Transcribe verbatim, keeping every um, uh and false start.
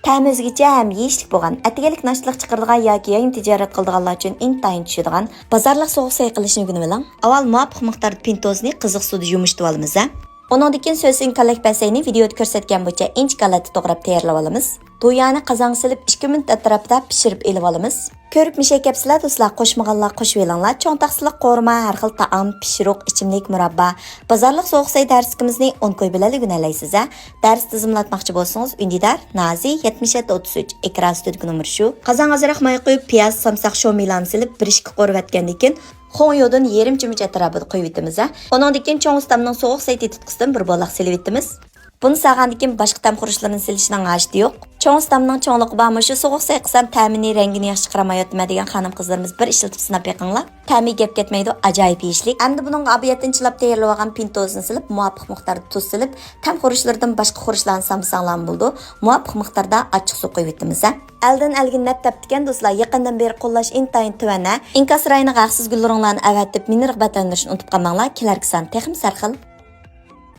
تەمى ئۆزگىچە ھەم يېيىشلىك بولغان، ئەتىگەنلىك ناشتىلىق چىقىرىدىغان ياكى يايما تىجارەت قىلىدىغانلار ئۈچۈن ئىنتايىن چۈشىدىغان بازارلىق سوغۇق سەي قىلىشنى ئۆگىنىۋېلىڭ. ئاۋۋال مۇۋاپىق مىقداردا پىنتوزنى قىزىق سۇدا يۇمشىتىۋالىمىز ھە. ئۇنىڭدىن كېيىن سۆسۈڭ كاللەك پەسەينى ۋىدېئودا كۆرسەتكەن بويىچە ئىنچىكە ھالەتتە توغراپ تەييارلىۋالىمىز. دويانى قازانغا سېلىپ ئىككى مىنۇت ئەتراپىدا پىشۇرۇپ ئېلىۋالىمىز. كۆرۈپ مىشەي كەپسىلە دوستلار، قوشمىغانلار قوشۇۋېلىڭلار. چوڭ تەخسىلىك قورۇما، ھەر خىل تائام، پىشۇرۇق، ئىچىملىك، مۇراببا، بازارلىق سوغۇق سەي دەرسلىكىمىزنى ئون كوي بىلەن ئۆگىنەلەيسىز ھە. دەرس تىزىملاتماقچى بولسىڭىز، ئۈندىدار، نازى، يەتمىش يەتتە ئوتتۇز ئۈچ، ئېكران ئۈستىدىكى نومۇر شۇ. قازانغا ئازراق ماي قۇيۇپ، پىياز، سامساق، شومىلانى سېلىپ، بىر ئىككى قورۇۋەتكەندىن كېيىن، خوڭيودىن يېرىم چۆمۈچ ئەتراپىدا قويۇۋېتىمىز ھە. ئۇنىڭدىن كېيىن چوڭ ئۇستامنىڭ سوغۇق سەي تېتىتقۇسىدىن بىر بولاق سېلىۋېتىمىز. بۇنى سالغاندىن كېيىن باشقا تەم خۇرۇچلىرىنى سېلىشنىڭ ھاجىتى يوق. چوڭ ئۇستامنىڭ چوڭلۇقى بار، مۇشۇ سوغۇق سەي قىلسام تەمىنى، رەڭگىنى ياخشى چىقىرالمايۋاتىمەن دېگەن خانىم-قىزلىرىمىز بىر ئىشلىتىپ سىناپ بېقىڭلار. تەمى گەپ كەتمەيدۇ، ئاجايىپ يېيىشلىك. ئەمدى بۇنىڭغا ئابىيەتتىن چىلاپ تەييارلىۋالغان پىنتوزنى سېلىپ، مۇۋاپىق مىقداردا تۇز سېلىپ، تەم خۇرۇچلىرىدىن باشقا خۇرۇچلارنى سالمىساڭلارمۇ بولىدۇ. مۇۋاپىق مىقداردا ئاچچىق سۇ قۇيۇۋېتىمىز ھە. ئەلدىن ئەلگە نەپ تەپتىكەن دوستلار، يېقىندىن بېرى قوللاش ئىنتايىن تۆۋەن ھە. ئىنكاس رايونىغا ھەقسىز گۈللىرىڭلارنى ئەۋەتىپ، مېنى رىغبەتلەندۈرۈشنى ئۇنتۇپ قالماڭلار، كېلەركى سان تېخىمۇ سەرخىل.